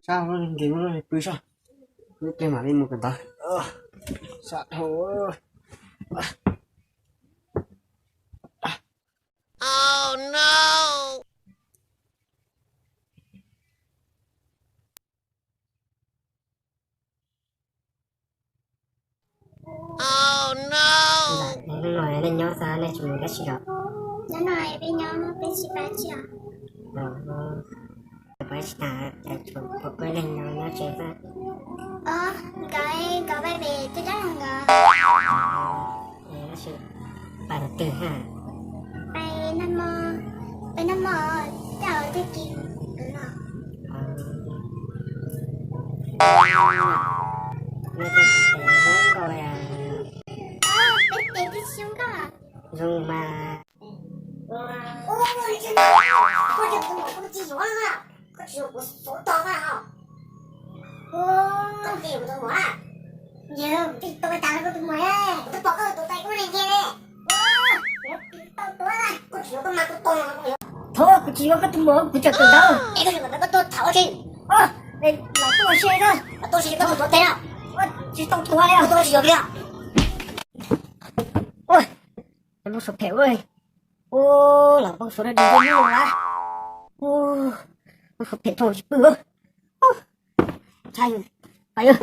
Sab nkees pw sab, lub pliag mam li mus kawm ntawv. Sab dhau. Hnub no nej nyob xwb nej tsis mus dab tsi os? Hnub no peb nyob peb sib pab tsi os. Peb tsis tas, peb leeg nyob nyob tsev xwb. Os, nkawd nkawd pais pem twg dab laug nkawd? Tab sis pais twg ha? Pais nag hmo, pais nag hmo, tej zaum twg kis los. Peb tes twb xyoo nkauj. Zoo mas. Koj tsis yuav, koj tsis yuav kuv xuv tog na ho. Koj tsis yuav kuv tus muam. Yog kuv twb tau tas koj tus muam, kuv twb pom koj tus tais koj ne nce ne. Tau tuav na, koj tsis yuav koj mas kuv tog. Thov kuv tsis yuav koj tus muam, kuv tseem kawm ntawv. Es koj tseem kawm ntawv koj tuaj tham ua tsi? Los tuaj ua si na. Los tuaj ua si koj tuav tes na. Tsis tau tuav li, tuaj ua si yog li. Ua, npau suav phem ua. Ua, los npau suav dab tsi npau suav na. Ua, npau suav phem thaum tsis pw. Ua, ntshai, pais.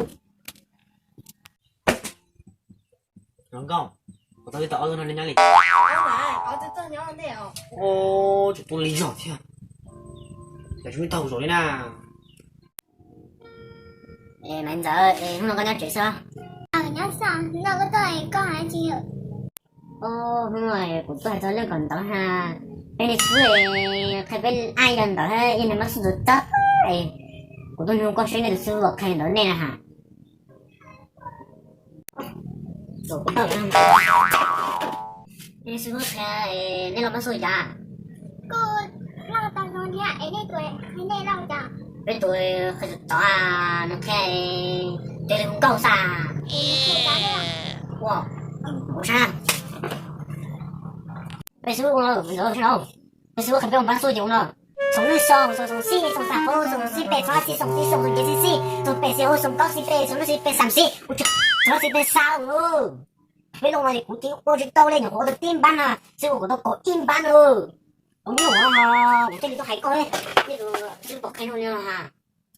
Nkauj, kuv tau ib tau ob tug no li nyob li. Ua, tseem tuaj li zog thiab. Cas tsis muaj tau zaum li na. Maiv Ntxawm, hnub no koj nyob tsev xwb? Nyob xwb, hnub no koj tuaj koj hais tsis yom? Hnub no kuv tuaj hais txog lub kawm ntawv na. Peb niag xib hwb qhia peb aj yog ntawd, yog nws mab xub ntxuav txawb. Kuv tuaj nug koj seb nej tus xib hwb qhia ntawd nej na ha. Xib hwb qhia nej los mab xub cas? Kuj loj tau zoo thiab es nej tus qhia nej loj cas? Peb tus qhia txawv txawv, nws qhia cov li hu nkauj xwb. Ua, kuv sab. Peb xib hwb ua no, peb xib hwb qhia peb ua mab xub ces ua no. Xoom lwj xo, xoom xoom xib, xoom xab hauv, xoom xib pes, xoom ob xib, xoom xib xoom, xoom ces xib xib, xoom pes xib hauv, xoom kaub xib pes, xoom lwj xib pes xam xib, xoom lwj xib pes xab. Peb lub no ces kuv tsis ua tsis tau li, nyuam qhuav tau tib npab no, xib hwb kuv tau kaum ib npab no. Kuv nyuaj no, kuv thiaj li tuaj hais koj, nej tus xib hwb puas qhia zoo li no ha?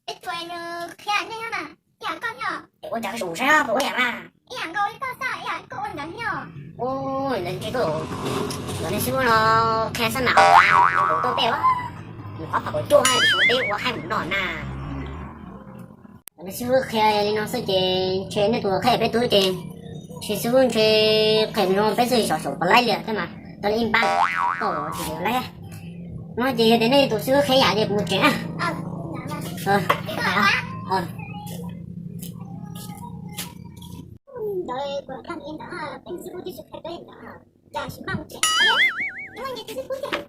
Peb tus nws qhia nej na, ib yam koj thiab. Ua cas koj tsis ua saib puas ua yam na? Ib yam nkaus li koj xwb, ib yam koj ua ntawd thiab. Ua ntawd ntshe koj, cov niag xib hwb no qhia xab nam, kuv tuaj peb, nws qhov phav kaum cuaj, nws peb ua haib mus no na. Cov niag xib hwb qhia li no xwb ces ntshe nej tus qhia peb tub ces, ntshe xib hwb ntshe qhia no peb xwb xyov xyov puas laib li thiab mas, tau li ib npab, tau tsis laib. No ces yog tias nej tus xib hwb qhia yam ces kuv mus tsev na. Ntawd kuv tham li ntawd, peb xib hwb twb tsis qhia peb li ntawd, cas tsis maj mus tsev. Nyob nce tus xib hwb tiag.